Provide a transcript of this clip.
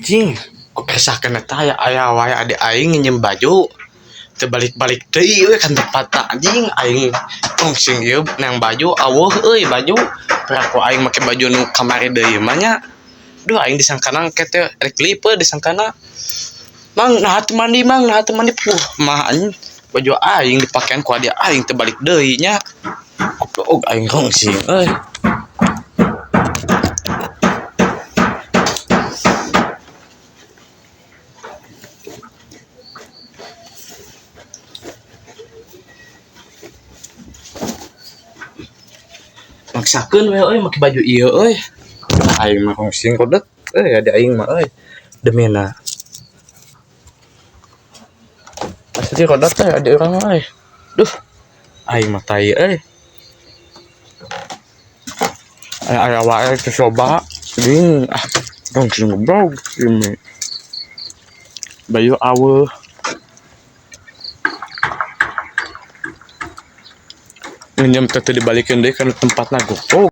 Jing, kok kersahkeun eta aya aya wae ade aing nginjem baju. Teu balik-balik deui we kan tempatna anjing aing tong sing ieu nang baju aweuh euy baju. Piraku aing make baju nu kamari deui mah nya. Duh aing disangkana engke teh rek lipeut disangkana. Mang naha teu mandi mang naha teu mandi puh mah anjing baju aing dipakean ku ade aing teu balik deui nya. Goblok aing rungsing euy. Maksakeun we euy make baju ieu euy. Aing mah rungsing kodek euy ade aing mah euy. Demina. Asli kodek teh ade urang mah euy. Duh. Aing mah tai euy. Aya aya wae teu coba ding ah rungsing goblok ini. Baju aweuh. Nginjem teh teu dibalikeun deui kana tempatna goblok.